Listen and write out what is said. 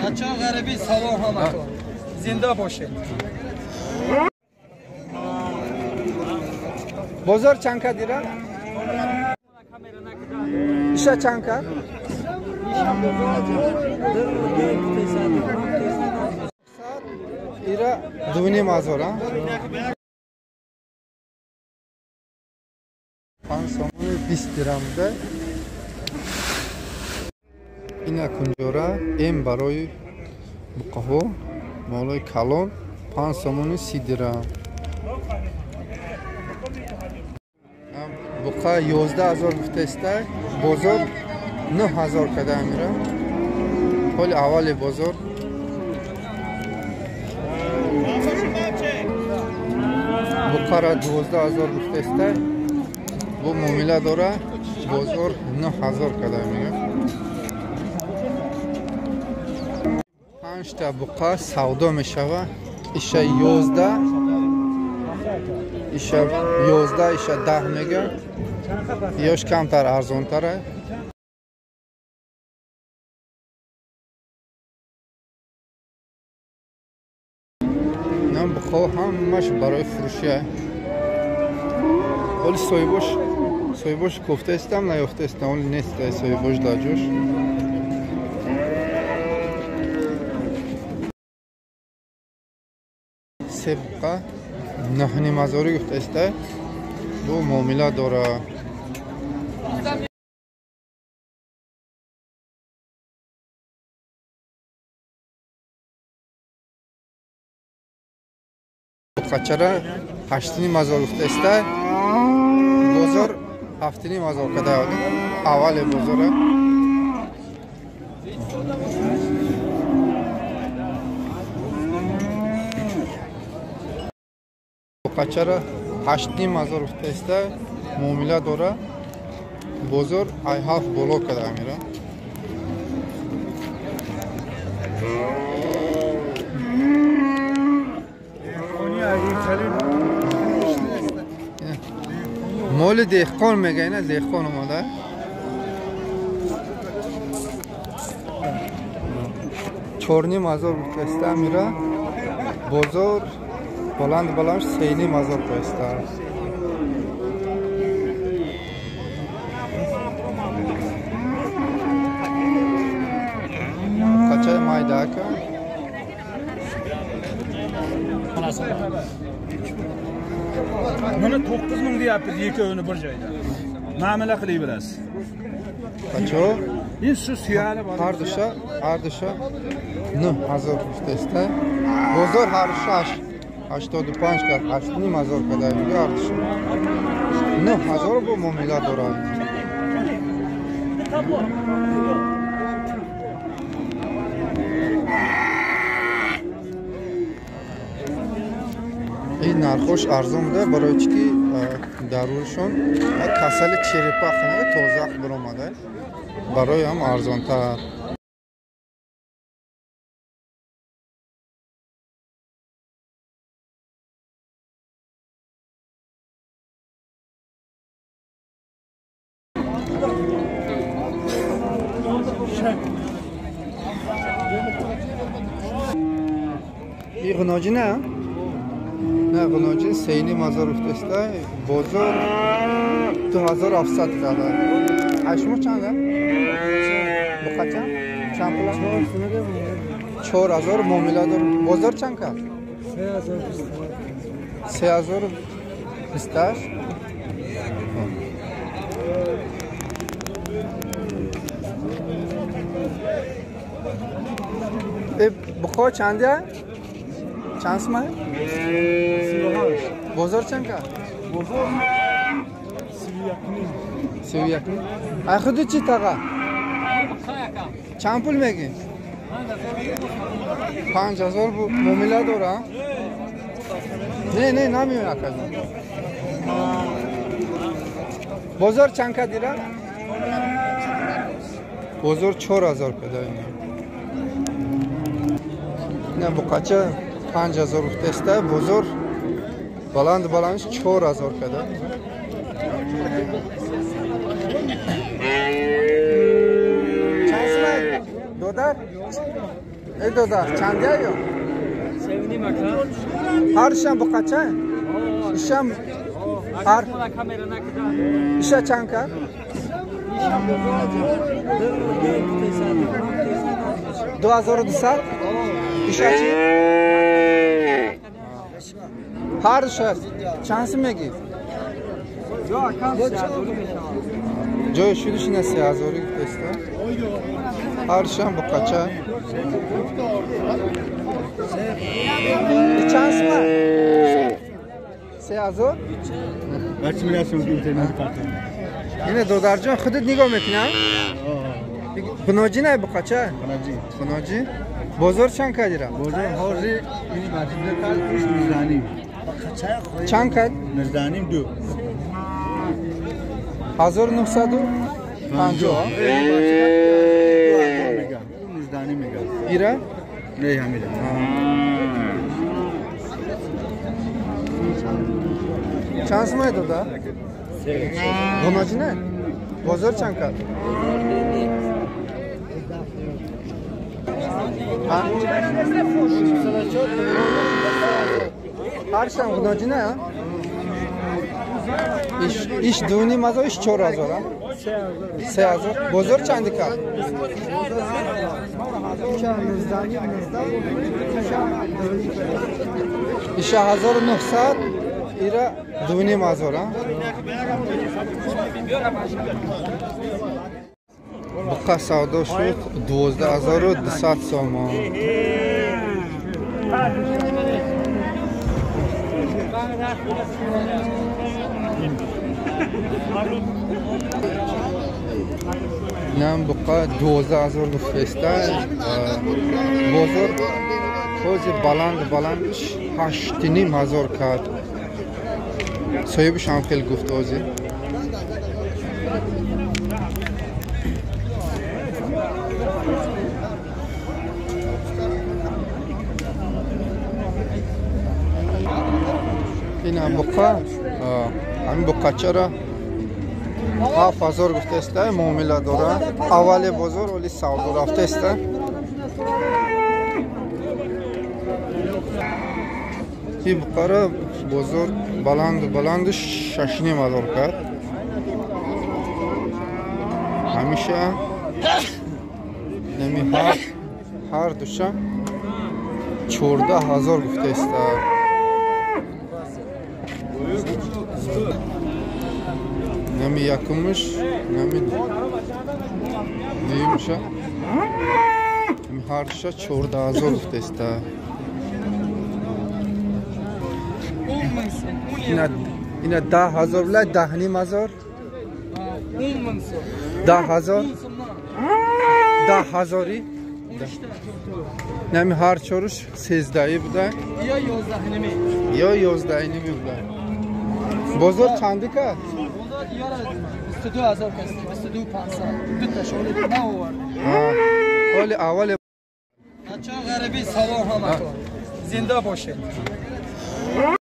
Бачаҳо ғарибӣ, салом ҳаматон. Зинда бошед. Бозор чанд ка дира? Иша чанд ка? Ира 2,5 ҳазор, а? 5 сомони 20 дирам буда. Ина кунҷора эм барои буқаҳо, молои калон, 5 сомони 30 дирам. Буқа 11 000 гуфтаиста, бозор 9000 када мира. Ҳоли аввали бозор. Буқара 12 000 гуфтаиста, бо муомила дора, бозор 9000 када мега. Панҷта буқа савдо мешава. Иша 11, иша 11, иша 10 мега. Ёш камтар арзонтара. Нам буқаҳо ҳамаш барои фурӯшия. Ҳоли соҳибош кофтаистам, наёфтаистам, ҳоли нест соҳибош дар ҷош. Се буқа 9,5 ҳазорӣ гуфтаиста, бо муомила дора. Буқачара 8,5 ҳазор гуфтаиста, бозор 7,5 ҳазор када, аввали бозора. Буқачара 8,5 ҳазор гуфтаиста, муомила дора, бозор ай ҳафт боло када мера. Моли деҳқон мега, ина деҳқон омада. 4,5 ҳазор гуфтаиста мира, бозор баланд баланд 3,5 ҳазор коиста. Қачаи майда ака? Buni 9000 deyapmiz ikkovini bir joyda. Muomala qilib bilasiz. Qachon? Endi shu suyani bor. Ҳар душа 9000 гуфтаиста. Бозор ҳар шаш 85 кард, 8,5 ҳазор када мега ҳар душа. 9000 бо муомила дорад. Ин нархош арзон буда, барои чӣ ки даруршон касали черепаха тозақ биромада, барои ҳам арзонтар. И ғуноҷӣ на? Не, ғуноҷӣ 3,5 ҳазор гуфтаиста, бозор 2700 када. Ай шумо чанда? Буқа чанд? Чанд пул? 4000 муомила дор. Бозор чанд кард? 3028. Э, буқо чандия? Чанд сумай? Бозор чанд кард? Бозор 31. 31. Ай худи чӣ таға? Чанд пул мегӣ? 5000 муомила дора? Не, не, намеён акаҷон. Бозор чанд кад дира? Бозор 4000 када ина. Ина буқача 5000 гуфтаиста, бозор баланд баландш 4000 када. Чанд сумай додар? Эй додар, чандия ё? Ҳаршам буқача? Ишам ҳар иша чанд кард? 2200? Иша чи? Ҳарша чанд сум мегӣ? Ҷои шудиш ина 3000 гуфтеста. Ҳаршам буқача. Чанд сума? 3000? Ине додарҷон худат нигоҳ мекунам? Буноҷӣ най буқача? Буноҷӣ. Бозор чанд кардира? Бозор ҳозир ини маҷида кард 19.5. Чанд кард? 19.5 ду. 1950. 19.5 мегам. Ира? Не, ҳамира. Чанд сумай дода? Буноҷӣ не? Бозор чанд кард? Ҳаршам буноҷӣ не? Иш 2.5 иш 4,000? 3,000. Бозор чанди кард? Иша 1900, ира 2.5. Буқа савдо шуд 12200 сомон. Инам буқа 12000 гуфтеста. Бозор ҳози баланд баландш 8.5 кард. Соҳибаш ҳам хеле гуфт ҳозир. Инам буқа, ҳамин буқачаро 7000 гуфтеста, муомила дора. Аввали бозор оли савдо рафтеста. И буқара бозор баланду баланду 6.5 кард. Ҳамиша нами ҳар душа 14000 гуфтеста. Нами якумш, нами дуюмша, нами ҳар душа 14000 гуфтеста. Ина 10000 билай 10.5. 10000. 10000. Нами ҳар чоруш 13 буда. Ё 11.5. Ё 11.5 буда. Бозор чанди кард? Бозор яра 22000 касти, 22500. Ду та шоли наовард. Оли аввал Бача ғариби салом ҳаматон. Зинда бошед.